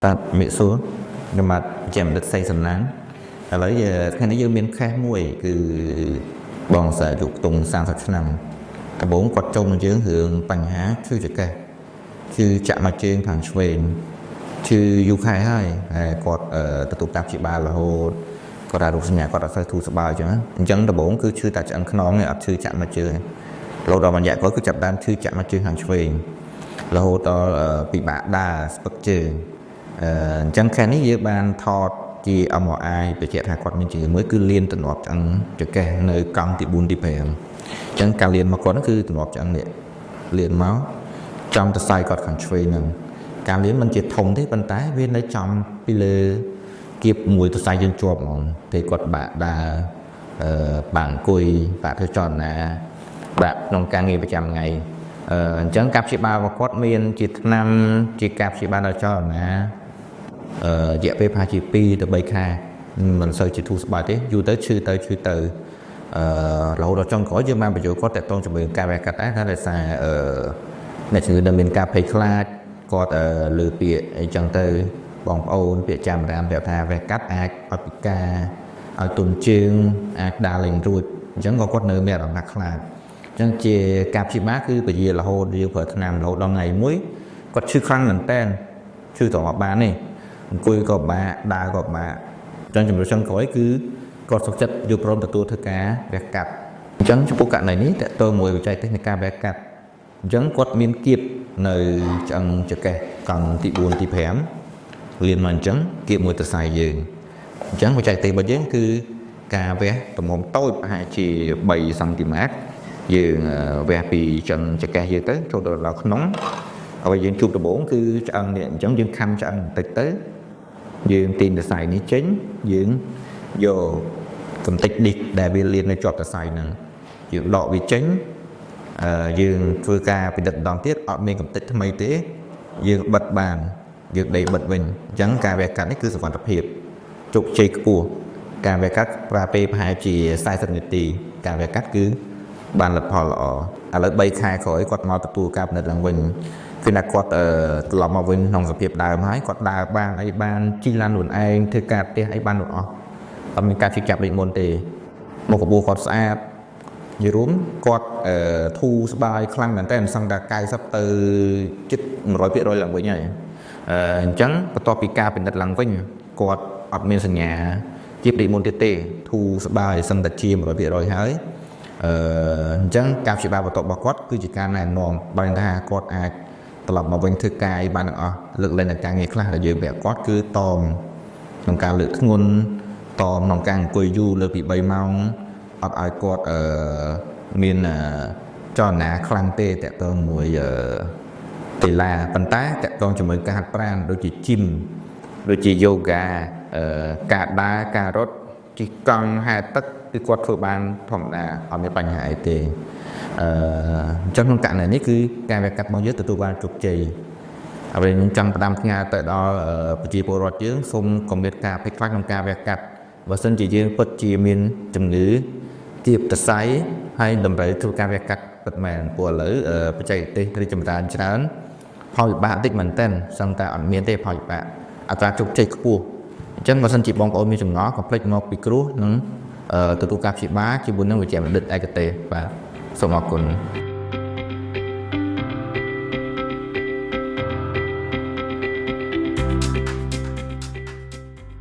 បាទមេសួរខ្ញុំបាទជាបណ្ឌិតសីសំណាងឥឡូវថ្ងៃនេះយើងមាន case មួយគឺបងស្រីអាយុខ្ទង់30ឆ្នាំដំបូងគាត់ចូលមកយើងរឿងបញ្ហាឈឺចង្កេះឈឺចាក់មកជើងខាងឆ្វេងឈឺយូរខែហើយហើយគាត់ទទួលការព្យាបាលរហូតគាត់ថារោគសញ្ញាគាត់អត់សូវធូរស្បើយអញ្ចឹងអញ្ចឹងដំបូងគឺឈឺតែឆ្អឹងខ្នងទេអត់ឈឺចាក់មកជើងរហូតដល់មួយរយៈក្រោយគឺចាប់ផ្ដើមឈឺចាក់មកជើងខាងឆ្វេងរហូតដល់ពិបាកដើរស្ពឹកជើង អញ្ចឹង case នេះយើងបានថតជា MRI បញ្ជាក់ថាគាត់មានជំងឺមួយគឺលៀនទ្រនាប់ឆ្អឹងចង្កេះនៅកង់ទី4ទី5អញ្ចឹងការលៀនមកគាត់ហ្នឹងគឺទ្រនាប់ឆ្អឹងនេះលៀនមកចំសរសៃគាត់ខាងឆ្វេងហ្នឹងការលៀនមិនជាធំទេប៉ុន្តែវានៅចំពីលើគៀបមួយសរសៃយើងជាប់ហ្មងពេលគាត់បាក់ដើរបាក់អង្គុយបាក់ធ្វើចលនាបាក់ក្នុងការងារប្រចាំថ្ងៃអញ្ចឹងការព្យាបាលរបស់គាត់មានជាថ្នាំជាការព្យាបាលដល់ចលនា រយៈពេលប្រហែលជា2ទៅ3ខែមិនសូវជាធូរស្បើយទេយូរទៅឈឺទៅឈឺទៅរហូតដល់ចុងក្រោយយើងបានបញ្ចូលគាត់តាក់ទងជាមួយនឹងការវះកាត់ដែរថាដោយសារអ្នកជំងឺនៅមានការភ័យខ្លាចគាត់លើពាក្យអីចឹងទៅបងប្អូនពាក្យចាំរាមប្រាប់ថាវះកាត់អាចឲ្យពិការឲ្យទុនជើងអាចដើរលែងរួចអញ្ចឹងក៏គាត់នៅមានអារម្មណ៍ថាខ្លាចអញ្ចឹងជាការព្យាបាលគឺពជារហូតយើងប្រើថ្នាំរហូតដល់ថ្ងៃមួយគាត់ឈឺខ្លាំងមែនតើឈឺត្រង់អត់បានទេ អង្គុយក៏បាក់ដើរក៏បាក់អញ្ចឹងជំរឿចុងក្រោយគឺគាត់សុខចិត្តយល់ព្រមទទួលធ្វើការវះកាត់អញ្ចឹងចំពោះករណីនេះតើតើមួយបច្ចេកទេសនៃការវះកាត់អញ្ចឹងគាត់មានគៀបនៅឆ្អឹងចង្កេះកង់ទី4ទី5លៀនមកអញ្ចឹងគៀបមួយសរសៃយើងអញ្ចឹងបច្ចេកទេសរបស់យើងគឺការវះទំហំតូចប្រហែលជា3សង់ទីម៉ែត្រយើងវះពីឆ្អឹងចង្កេះយើងទៅចូលទៅដល់ក្នុងអ្វីយើងជួបដំបូងគឺឆ្អឹងនេះអញ្ចឹងយើងខំឆ្អឹងបន្តិចទៅ យើងទាញសរសៃនេះចេញយើងយកកំតិចឌីសដែលវាលៀននៅជាប់សរសៃហ្នឹងយើងដកវាចេញយើងធ្វើការពិនិត្យម្ដងទៀតអត់មានកំតិចថ្មីទេយើងបិទបានយើងដេរបិទវិញអញ្ចឹងការវះកាត់នេះគឺសុវត្ថិភាពជោគជ័យខ្ពស់ការវះកាត់ប្រើពេលប្រហែលជា40នាទីការវះកាត់គឺបានលទ្ធផលល្អឥឡូវ3ខែក្រោយគាត់មកទទួលការពិនិត្យឡើងវិញគឺថាគាត់ត្រឡប់មកវិញក្នុងសភាពដើមហើយគាត់ដើរបានអីបានជិះឡានខ្លួនឯងធ្វើការផ្ទះអីបានទាំងអស់អត់មានការឈឺចាប់ដូចមុនទេមុខរបួសគាត់ស្អាតនិយាយរួមគាត់ធូរស្បើយខ្លាំងមែនតើសឹងតែ90ទៅជិត100%ឡើងវិញហើយអញ្ចឹងបន្ទាប់ពីការពិនិត្យឡើងវិញគាត់អត់មានសញ្ញាជាដូចមុនទៀតទេធូរស្បើយសឹងតែជា100%ហើយអញ្ចឹងការព្យាបាលបន្ទាប់របស់គាត់គឺជាការណែនាំបើថាគាត់អាចត្រឡប់មកវិញធ្វើការអីបានទាំងអស់លើកលែងតែការងារខ្លះដែលយើងប្រាប់គាត់គឺតមក្នុងការលើកធ្ងន់តមក្នុងការអង្គុយយូរលើសពី3ម៉ោងអត់ឲ្យគាត់មានចលនាខ្លាំងទេតាក់ទងមួយកីឡាប៉ុន្តែតាក់ទងជាមួយការហាត់ប្រាណដូចជាgym ដូចជាយូហ្គាការដើរការរត់ជិះកង់ហែលទឹកគឺគាត់ធ្វើបានធម្មតាអត់មានបញ្ហាអីទេអញ្ចឹងក្នុងករណីនេះគឺការវះកាត់របស់យើងទទួលបានជោគជ័យអ្វីខ្ញុំចង់ផ្ដាំផ្ញើទៅដល់ប្រជាពលរដ្ឋយើងសូមកុំមានការភ័យខ្លាចក្នុងការវះកាត់បើសិនជាយើងពិតជាមានជំងឺគៀបសរសៃហើយតម្រូវធ្វើការវះកាត់ពិតមែនព្រោះឥឡូវបច្ចេកទេសរីកចម្រើនច្រើនផលវិបាកតិចមែនទែនសឹងតែអត់មានទេផលវិបាកអត្រាជោគជ័យខ្ពស់អញ្ចឹងបើសិនជាបងប្អូនមានចម្ងល់កុំភ្លេចមកពិគ្រោះនិងទទួលការព្យាបាលជាមួយនឹងវេជ្ជបណ្ឌិតឯកទេសបាទសូមអរគុណ។